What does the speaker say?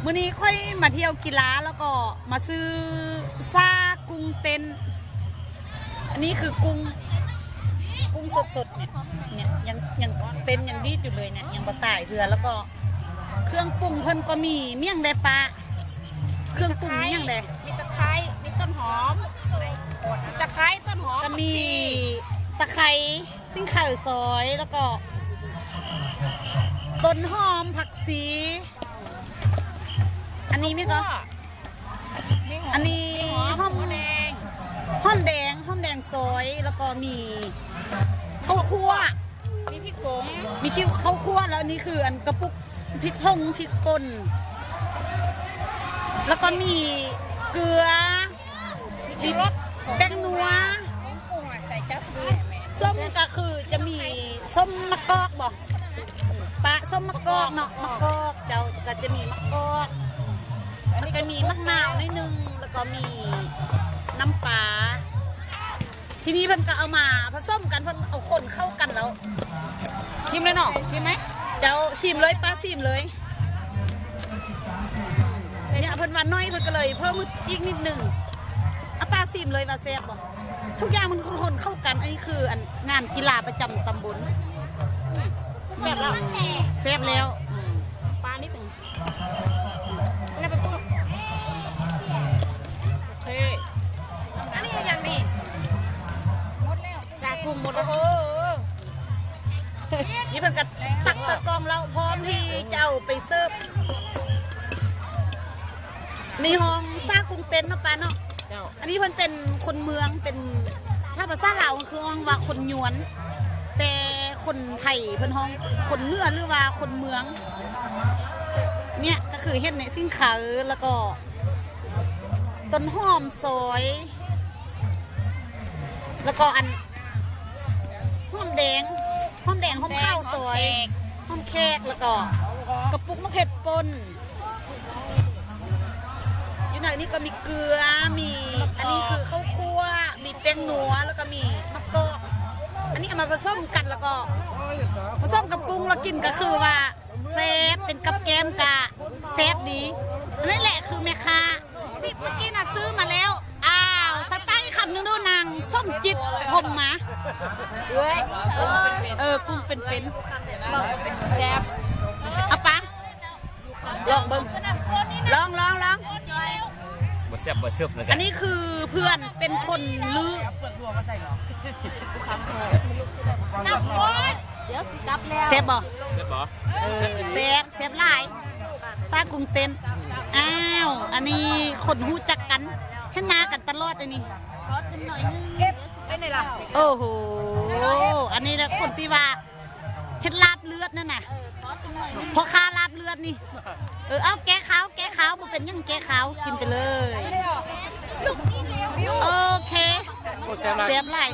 ມື້ນີ້ຂ້ອຍມາທ່ຽວກິລາ ແລ້ວກໍມາຊື້ຊາກຸ້ງເຕັ້ນ. ອັນນີ້ຄືກຸ້ງ ກຸ້ງສົດໆ ເນຍ ເນຍ ຍັງ ຍັງເຕັ້ນ ຍັງດີດຢູ່ເລີຍເນຍ ຍັງບໍ່ຕາຍເທື່ອ. ແລ້ວກໍເຄື່ອງປຸງເພິ່ນກໍມີ ມີຫຍັງແດ່ປ້າ? ເຄື່ອງປຸງມີຫຍັງແດ່? ມີຕະໄຄ ມີຕົ້ນຫອມ ມີຕະໄຄ ຕົ້ນຫອມ ກໍມີ ຜັກຊີ ຕະໄຄ ຊິງໄຄຊອຍ ແລ້ວກໍຕົ້ນຫອມ ຜັກຊີ. ອັນນີ້ມີກໍ ມີຫອມ ອັນນີ້ ມີຫອມ ຫອມ ຫອມແດງ ຫອມແດງ ຫອມແດງຊອຍ ແລ້ວກໍມີເຂົ້າຂົ້ວ ມີພິກຜົງ ມີຄິວເຂົ້າຂົ້ວ. ແລ້ວອັນນີ້ຄືອັນກະປຸກພິກຜົງ ພິກປົ່ນ ແລ້ວກໍມີເກືອ ມີຊູລົດ ແປ້ງນົວ ໃສ່ຈັບດີແມ່ ສົ້ມກໍຄືຈະມີສົ້ມມະກອກບໍ? ປະສົ້ມມະກອກເນາະ ມະກອກ ເຈົ້າ ກໍຈະມີມະກອກ ແລ້ວກໍມີໝາກນາວໜ້ອຍໜຶ່ງ ແລ້ວກໍມີນ້ຳປາ. ທີນີ້ເພິ່ນກໍເອົາມາຜະສົມກັນ ເພິ່ນເອົາຄົນເຂົ້າກັນແລ້ວ. ຊີມເລີຍເນາະ ຊີມໄໝ? ເຈົ້າ ຊີມເລີຍ ປ້າຊີມເລີຍ. ເນຍ ເພິ່ນວ່າໜ້ອຍ ເພິ່ນກໍເລີຍເພີ່ມອີກນິດໜຶ່ງ. ອາ ປ້າຊີມເລີຍວ່າແຊບບໍ່? ທຸກຢ່າງມັນຄົນໆເຂົ້າກັນ. ອັນນີ້ຄືອັນງານກິລາປະຈຳຕຳບົນ. ແຊບແລ້ວ ແຊບແລ້ວ. ອືມ ປານິດໜຶ່ງ ແລ້ວໄປປຸ້ງ. ໂອເຄ ອັນນີ້ຫຍັງນີ້? ໝົດແລ້ວ ຊາກຸ້ງໝົດແລ້ວ. ເອີ ນີ້ເພິ່ນກໍຕັກໃສ່ກ່ອງແລ້ວ ພ້ອມທີ່ຈະເອົາໄປເສີບ. ນີ້ຫ້ອງຊາກຸ້ງເຕັ້ນເນາະ ປ້າເນາະ. ເຈົ້າ ອັນນີ້ເພິ່ນເປັນຄົນເມືອງ ເປັນ ຖ້າພາສາລາວຄືຮ້ອງວ່າຄົນຍວນ ແຕ່ຄົນໄທເພິ່ນຮ້ອງຄົນເໜືອ ຫຼືວ່າຄົນເມືອງ. ເນຍ ກໍຄືເຮັດໃນຊິງໄຄ ແລ້ວກໍຕົ້ນຫອມຊອຍ ແລ້ວກໍອັນ ຫອມແດງ ຫອມແດງ ຫອມຂາວຊອຍ ຫອມແຂກ ແລ້ວກໍກະປຸກໝາກເຜັດປົ່ນ. ຢູ່ໃນນີ້ກໍມີເກືອ ມີ ອັນນີ້ຄືເຂົ້າຂົ້ວ ມີແປ້ງນົວ ແລ້ວກໍມີມະກອກ. ອັນນີ້ເອົາມາຜະສົມກັນ ແລ້ວກໍຜະສົມກັບກຸ້ງ ແລ້ວກິນກໍຄືວ່າແຊບ ເປັນກັບແກ້ມກະແຊບດີ. ອັນນີ້ແຫຼະຄືແມ່ຄ້າ ນີ້ເມື່ອກີ້ນະຊື້ມາແລ້ວ. ອ້າວ ໃສ່ປາກອີກຄຳໜຶ່ງດູ ນາງສົມຈິດ ພົມມາ. ເອີ ເອີ ກຸ້ງເປັນໆ ແຊບ. ເອົາປະ ລອງເບິ່ງ ລອງ ລອງ ລອງ. ບໍ່ແຊບບໍ່ເສິບເລີຍ. ອັນນີ້ຄືເພື່ອນເປັນຄົນລື້. ດຽວຊິກັບແລ້ວ. ແຊບບໍ່? ແຊບບໍ່? ເອີ ແຊບ ແຊບຫຼາຍ ຊາກຸ້ງເຕັ້ນ. ອ້າວ ອັນນີ້ຄົນຮູ້ຈັກກັນ ເຫັນໜ້າກັນຕະຫຼອດ. ອັນນີ້ ຂໍຕື່ມໜ້ອຍໜຶ່ງ ເກັບໄປໃນລະ. ໂອ້ໂຫ ອັນນີ້ແຫຼະຄົນທີ່ວ່າເຮັດລາບເລືອດນັ້ນນະ. ເອີ ຂໍຕື່ມໜ້ອຍໜຶ່ງ ພໍ່ຄ້າລາບເລືອດນີ້. ເອີ ເອົາແກ້ຄາວ ແກ້ຄາວ ບໍ່ເປັນຫຍັງ ແກ້ຄາວ ກິນໄປເລີຍ. ໂອເຄ ໂອ້ ແຊບຫຼາຍ ແຊບຫຼາຍ.